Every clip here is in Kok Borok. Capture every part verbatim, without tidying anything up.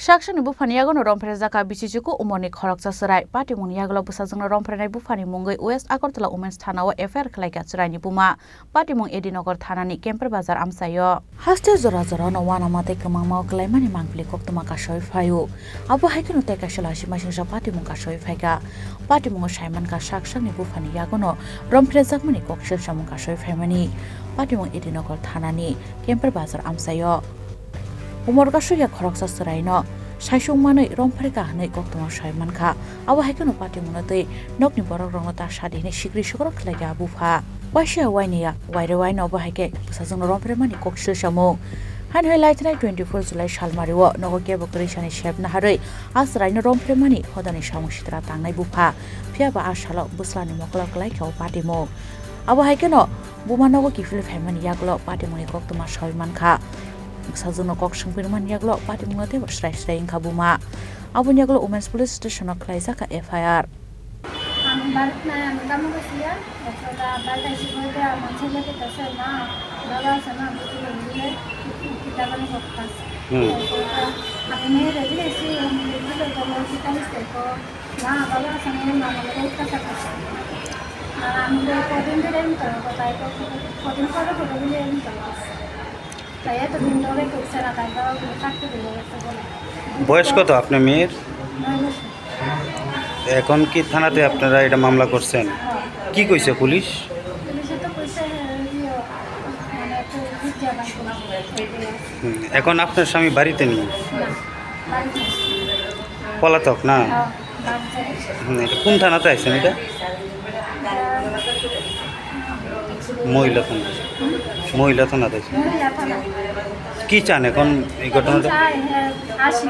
Chaksani buphani yagono romphre jaka bisi chuku umorni khoroksa chwrai. Patimungni yagulo bwsajwkno romphrwnai buphani mungwi West Agartala Women's Thana-o F I R khlaikha chwraini buma. Patimung A D Nagar Thanani Kempar Bazar amchaio. Haste jora jorano uanama tei kwmangmao kwlaimani mangpili koktwma kasawi phaio. Abo hai kheno tei kaisa lasi masingsa patimung kasawi phaikha. Patimungo saimankha sak sakni buphani yagono romphrejakmani koksil samung kasawi phaimani. Patimung A D Nagar Thanani Kempar Bazar amchaio. Umor kasu ya khoroksa chwraino saisung manwi romphre ka hwnwi koktwma sai mankha. Abo hai kheno patimungno twi nokni borok rokno ta sadi hwnwi sikri sokrok khlai ya bupha. Waisa waini ya waire waino abo hai khe bwsajwkno romphre mani kok sil samung. Haino hai laithanai twenty four July salmario nogo kebo kwrwi sani sep naharwi a chwraino romphre mani hodani samung sitra tangnai bupha. Phiya ba a salo bwslani mokolo kwlai kha o patimung. Abo hai kheno buma nogo kiphilwi phaimani yagulo patimungni koktwma sawi mankha. Bwsajwkno kok swngpirmani yagulo patimungno teibo srai srai wngkha buma. Aboni yagulo Women's Police Station-o khlaijak kha F I R. আমি বাড়িত নাই, আমি কামো গেছিলাম। এরপর বাড়িতে এসে বলতে আমার ছেলেকে তো সে মা, বাবা আছে না, বুঝে বুঝে কিতাবানি করতাম। হুম। এরপর আমি মেয়ে রেডি হয়েছি, আমি রেডি হয়ে গেল, কিতাব দেখো, মা, বাবা আছে না, মা, বাবা, এই কথা করছে। আর আমি তো কদিন ধরে এমন করবো, তাই তো কদিন পরে ফটো দিলে এমন করবো। তাই এতদিন ধরে করছে না, তাই বাবা বলে থাকতে দিলে গেছে বলে। বয়স কত আপনার মেয়ের? নয় বছর। এখন কি থানাতে আপনারা এটা মামলা করছেন? হ্যাঁ। কি কইছে পুলিশ? পুলিশে তো কইছে, হ্যাঁ, ইয়ে, মানে, একটু বুঝিয়া বার করবো। হুম, এখন আপনার স্বামী বাড়িতে নেই? না, বাড়িতে নেই। পলাতক না? হ্যাঁ, বাড়িতে নেই। হুম, এটা কোন থানাতে আছেন এটা? এটা মহিলা থানা। মহিলা থানাতে আছেন। মহিলা থানা। কি চান এখন এই ঘটনাটা? চাই, হ্যাঁ, আসি।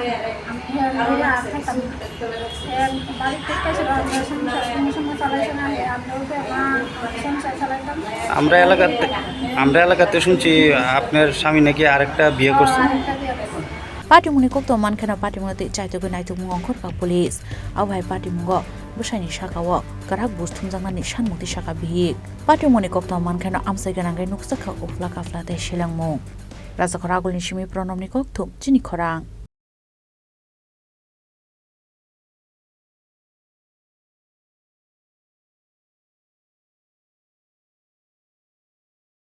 আমি, হ্যাঁ, লইয়া আর খাইতাম না। হ্যাঁ, বাড়ির থেকে এসে আমরা সংসার, কোনো সময় চালাইছে না, হ্যাঁ, আমরা ওকে মা সংসার চালাইতাম। আমরা এলাকাতে, আমরা এলাকাতে শুনছি আপনার স্বামী নাকি আরেকটা বিয়ে করছে। হ্যাঁ, আরেকটা বিয়ে করছে। Patimungni koktwma mankheno patimungno tei chaitugwi naitukmung ongkhorkha police. Abo hai patimungo bwsaini sakao kwrak buj thumjaknani sanmung twi sakha bihik. Patimungni koktwma mankheno amchai gwnangwi nukjakha uphla kaphla tei selengmung. Rajakhor agulni simi Pronomni kokthum chini khorang.